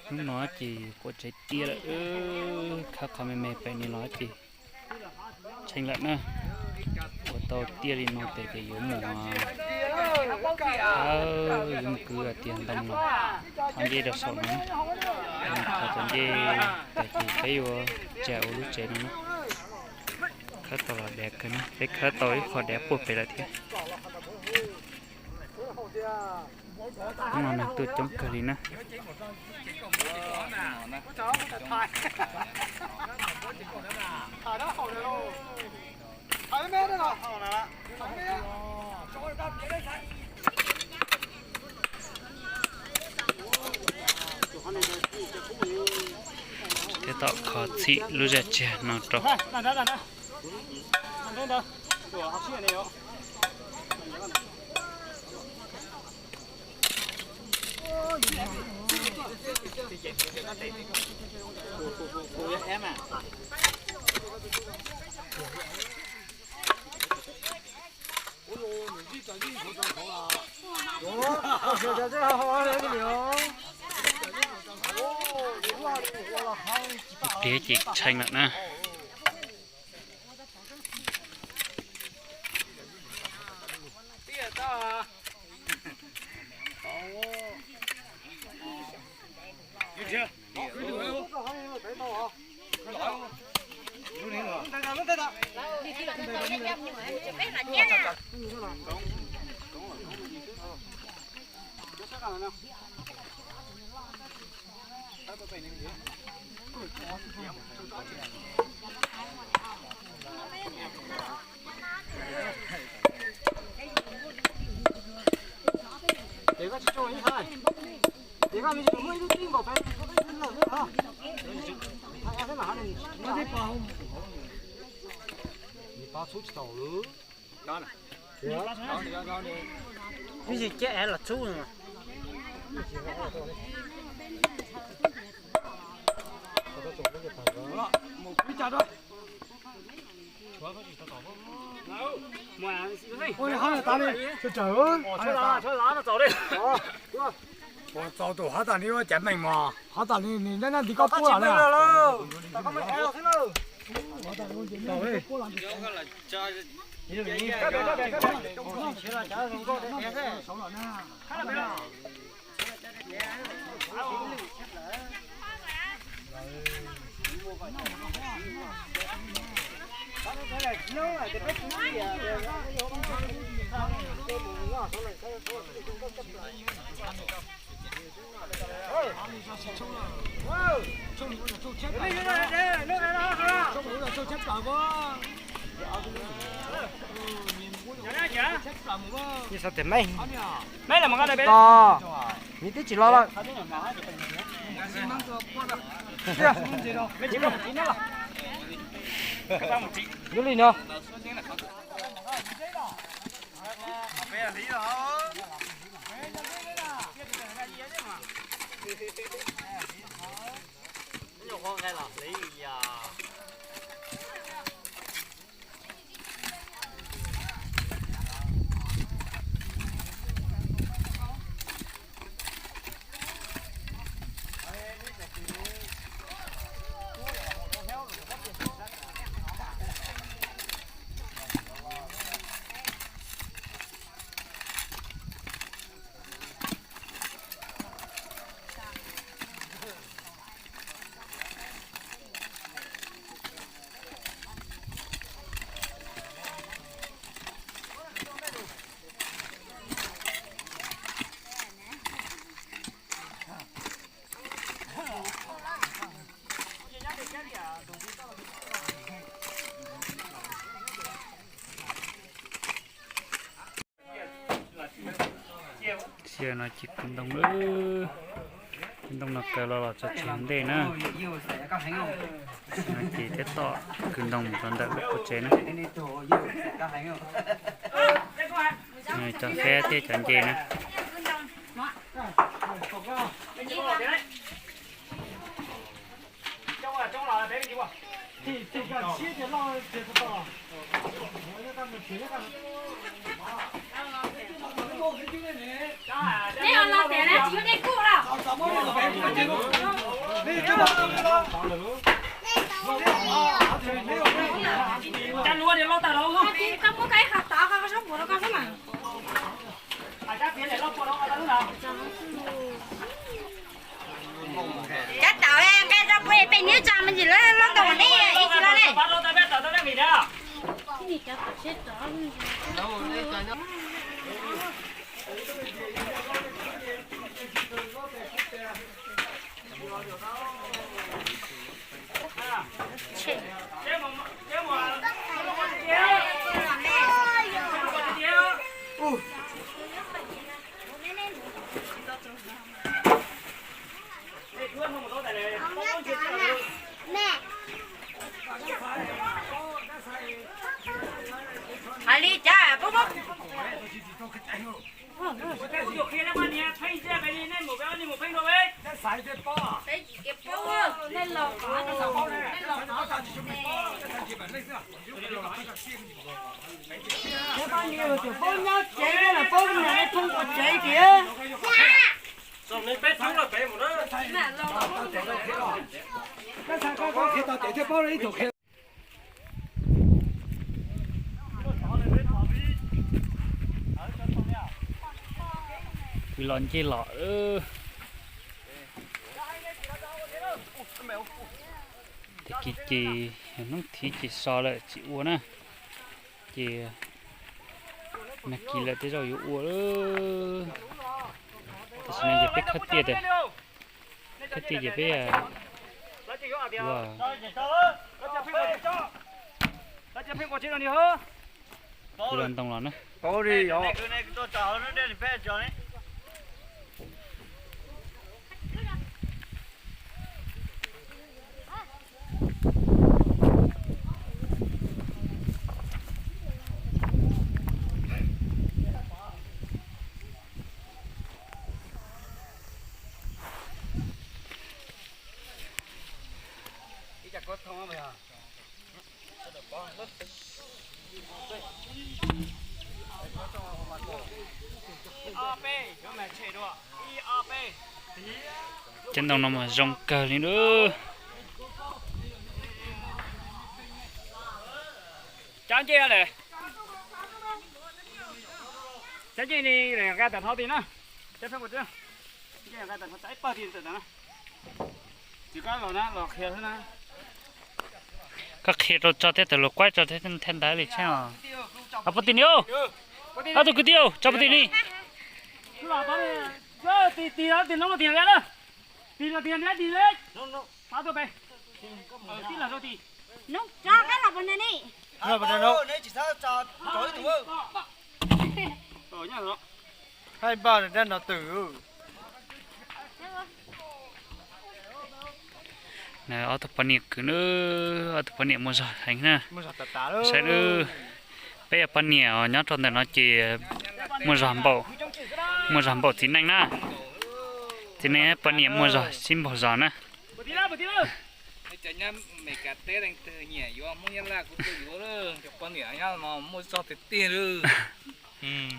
Hnub no ces quaj tsev tiag lawm, khawb qhov me me pem no los ces tshee lawm na. Ua tau tiag li no tes ces yuav mus khawb, yuav mus kwv tiag ntoo los thov ncej rau saum no. Thov cov ncej tas ces peb yuav tsa ua lub tsev no na. Khawb tau los dav kawg na, peb khawb tau ib qho dav puag pem lawm thiab. Hnub no neeg tuaj coob kawg li na. Tab tom kho txhim lub zaj tsiaj no rau. Tiag ces tshee lawm na. Ces koj tsis tsoo ib thaj, ces koj tsis muaj ib lub tij npaum peb, nws pab txhub tsis tau lawm. Ib txhij ciab es los txhub no. Ua li hab tas li, tsaws tsaws. Ua txaus tus hab tas li ua cas meej mog, hab tas li neb nab nti koj puab los na. Meb los, nws twb tsis los lawm. Yog li no. Sia no ces kwv ntoo lawm, kwv ntoo no kaw los los tso tseg ntej na. No ces tab tom kwv ntoo mus rau ntawm lub qub tsev na. Cov feb thiab cov nce na. Neb los tias na, tsis yog dej kuj los. Cov tawm nqe rau peb peb niv tsa me ntsis lawm loj tau nej ib tsis loj ne. Hais li cas pub pub. Peb niam tsev los peb niam pheej ua tsev tiag. Kwv los ncej los, tag kis ces hnub thiv ces so lawm tsis ua na. Ces nag kis lawm tej zaum yuav ua, tam sim no ces peb khawb tiaj, khawb tiaj ces peb ua kuv los ntoo los na. Cov ntoo no mas zoo kawg li lawm. Cov ncej, cov ncej ni nqa tawm hauv ti na. Ncej nqa tawm hauv ti na. Koj qhia rau tso thiab, tawm lus quab tso thiab, nthe ntawd li tsheb os. Pov Tim ni, ob tug kwv tij, tso Pov Tim ni. Haib npaj rab no twm. Ob tug poj niam kwv na, ob tug poj niam muaj zog heev na. Saib na, peb yog poj niam nyob rau ntawm no ces muaj zog npaum, muaj zog npaum txiv neej na. Txiv neej poj niam muaj zog sib npaug zog na.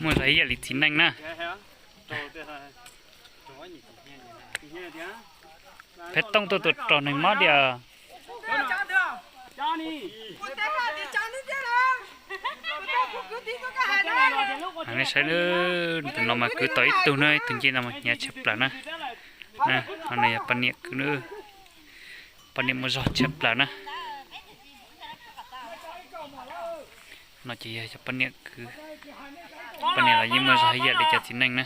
Muaj zog ib yam li txiv neej na. Peb tooj tuaj tus rog neeg mob diam. Nej saib, tus no mas kwv tau ib tug na, ib tug ncej no mas hnyav tshaj plaws na. Ho no yog poj niam kwv na, poj niam muaj zog tshaj plaws na. No ces yog cov poj niam kwv, poj niam los yeej muaj zog ib yam li cov txiv neej na.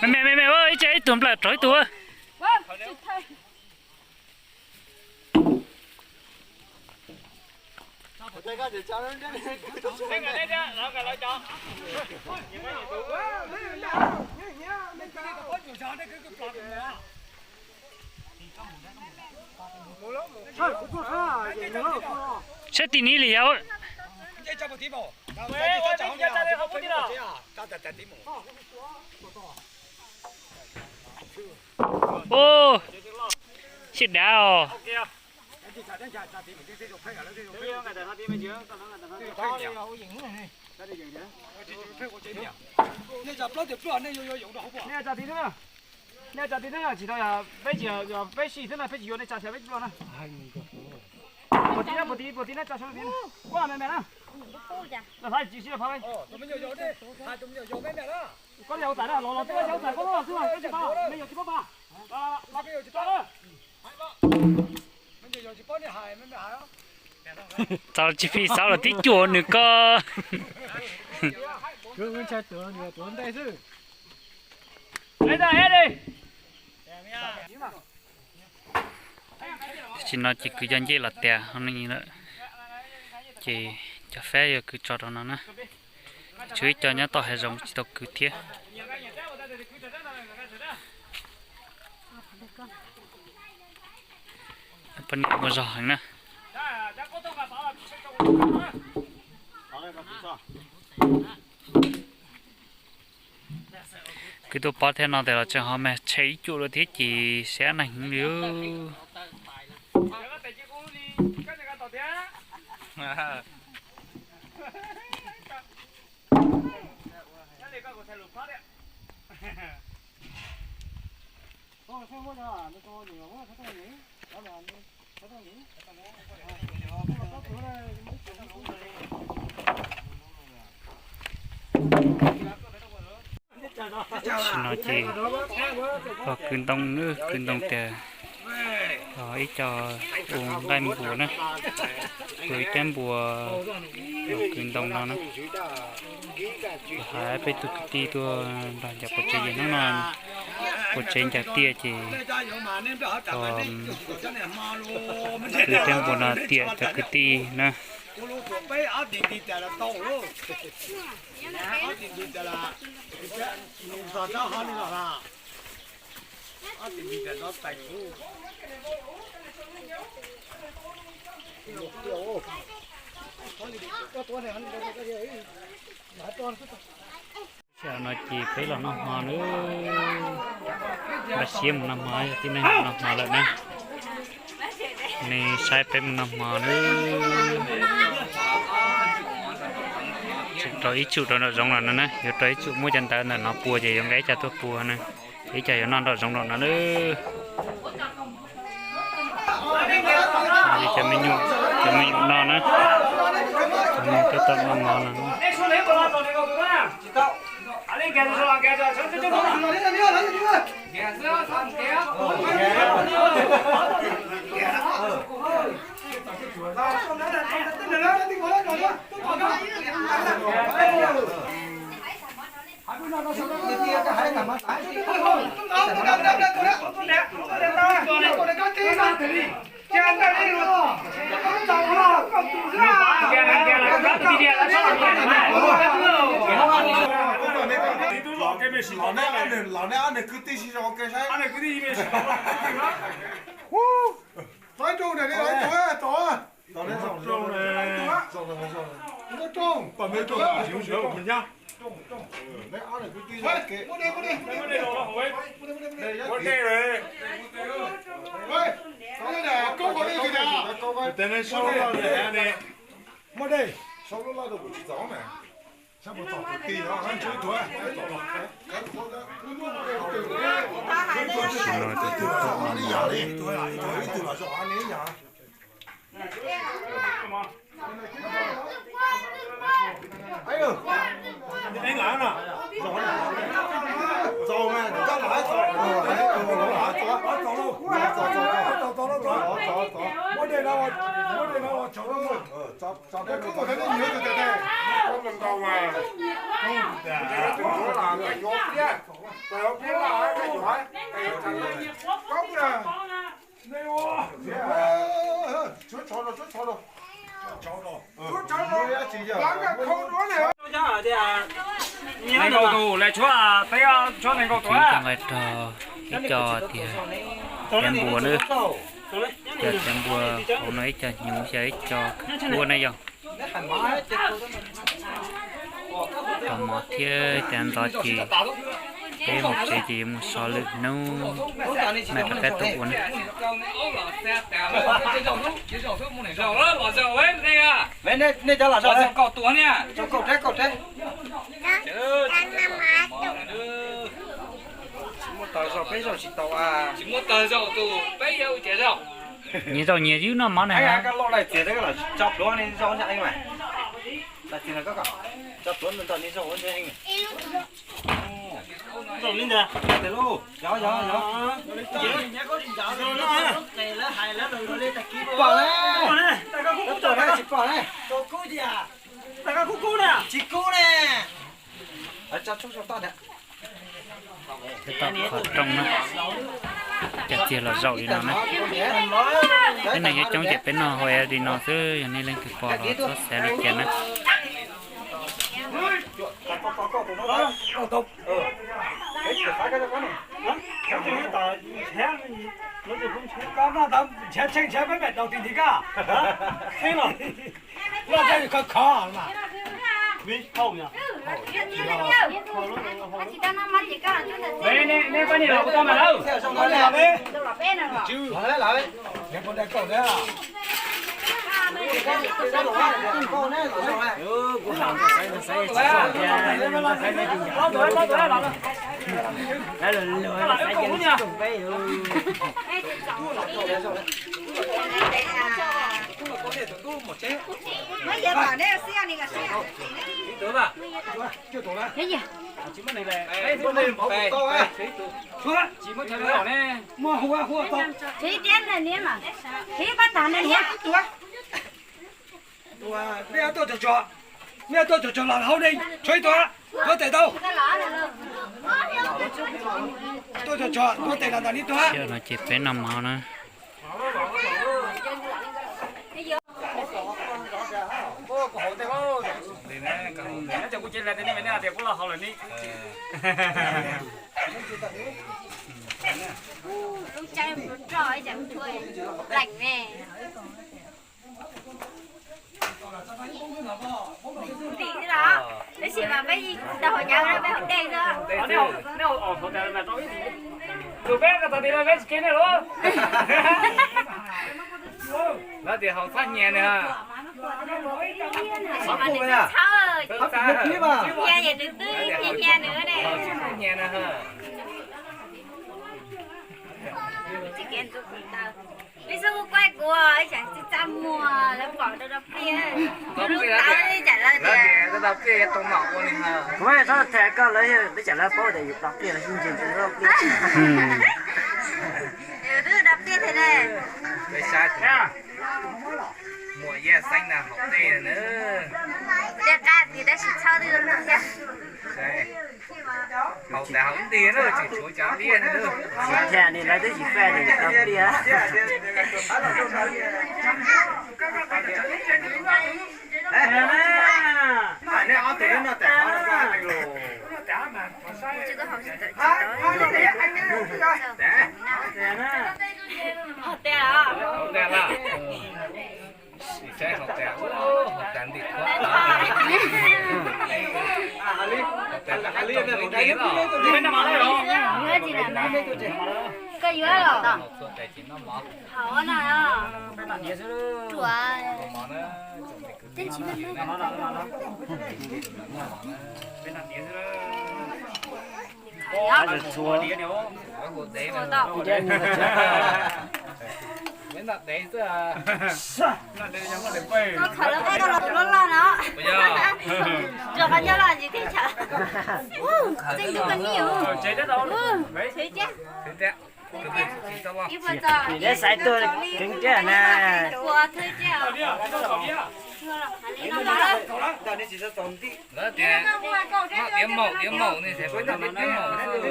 Me me me me, ib tug nplawm raug ib tug. Saib tim ni li yau. Ub, sib dav os. Nej tsa tid xwb na, tsis tau yog peb tsis, yog peb sib xwb na peb tsis yuav nej tsa xyov peb tsis pluag na. Puas tid na, puas tid, puas tid na, tsa sawv tid na. Ua me me na. Los hais tsis sib los phav. Koj yog ua txais na, los los twb yog ua txais koj los xwb mas koj tsis tau, me nyuam tsis paub pab. Txaus tsis phi xav los tib cuam nws ko. Tam sim no ces kwv cov ncej los tias ho ne lawm, ces cov fab yog kwv tso rau no na. Tshuav ib co nyob toj hav zoov tsis tau kwv thiab. Poj niam muaj zog heev na. Kwv tuaj pov thiab no tes los tseem ho mag tshem ib cuam lawm thiab ces siab neeg heev li. Tam sim no ces los kwv ntoo na, kwv ntoo tias los ib co ua nqaij npuas na, ua ib cab npuas los kwv ntoo no na. Hais peb tug kwv tij tuaj nrog ncav pov tsev ces hnub no pov tsev ncav tiaj ces kwv cab npuas no tiam cov kwv tij na. Tam no ces peb los noj hmo nawb. Npaj siab mus noj hmo, tib neeg los noj hmo lawm na. Nej saib peb mus noj hmo nawb. Tsum rau ib tsum rau nraum zoov los no na, yuav rau ib tsum muab cov ntawv ntawm no pua ces yuav nqa ib co tuaj pua na. Ib co yuav noj nraum zoov nraum no nawb. Cov me nyuam, cov me nyuam noj na. Cov me nyuam twb tau noj hmo no. Los neb ob niag kwv tij sib zog ua ke saib. Hu, rau ib tug neb, rau ib tug, rau ib tug. Neb ob niag kwv tij sib zog ua ke. Muab dej, muab dej rau kuv tsis txaus na. Tam sim no ces tus tub no Nees nkaum tus, lawv tshuav peb tshuav nees nkaum tus. Kwv cov nqaij rog ib co tias cov npua na, cov, cov npua hauv no ib co hnyuv, xyaw ib co kuab na yog. Cov mov thiab cov ntxov ces Peb mus tsev ces yuav mus so lwm hnub na, rov qab tuaj ua na. Tsis muaj tawg zaum peb zaum tsis tau a. Nyias zaum nyias ywb noj mov na. Koj loj laij txias, koj los tso pluav ni zaum ntawm eeb mas. Laij txias no koj kom tso pluav ntawm ni zaum ntawm eeb. Zaum li ntawd. Yog yog yog. Pom ne. Tsis pom ne. Tsis kub ne. Tso tsuj tso toj ntawd. Peb tom qhov rooj na, cov txiag los zaum li no na. Peb neeg yuav coob ces peb noj hauv li no xwb, yog nej leej twg pom los txhob xav li cas na. Nej tuaj cuag cuag los hauv ne, tshuav ib tug, tuav tes tau. Tuaj cuag cuag tuav tes los ntawm ni tuag. Xyoo no ces peb noj mov na. Lub caij roj ib cas plaim me. Tim xwb los, tab sis mas peb tsis tau haus cawv, peb haus dej xwb. Tus peb ko tau tim no peb tsis ke nej los. Lawv tias haus txhob nyias nws. Tab sis mas nws txhawb, nyias nyias nws twb nyias nyias nws ne. Tsis ke ntu kuv taw. Peb xub kuj kuaj kuv, ib tsam tsis txaj muag, lawv pom rau rau pliaj. Lub tau ib tsam lawv tias tau pliaj yuav tau nom ua li. Kuv txhob tham koj, lawv ib tsam lawv paub tias yus tau pliaj los sib ntseeg rau pliaj. Yus twb tau pliaj thiab ne. Muam Yaj Xeeb na haus dej na. Dej qab tiag tab sis txhawb twb thiab. Haus tas haus nti na, tseem tshuav cov liaj na. Tsis tham li lawv twb tsis faj li tau pliaj. Nej ob tug no tas haus tas lawm. Saib haus tas, haus tas ntim qhuav. Haus tas ntim los. Koj yuav los? Haus no. Koj khaws lawv peb koj los tus loj loj no. Tsuas qhov ncauj loj ntsis thiaj tsham. Txeej ntuj koj nib. Ib puas txog. Neb xaiv tuaj keev tiag na. Puas thwj tiag. Lawv tias noj diav maum, diav maum ne, xaiv peb noj diav maum xwb.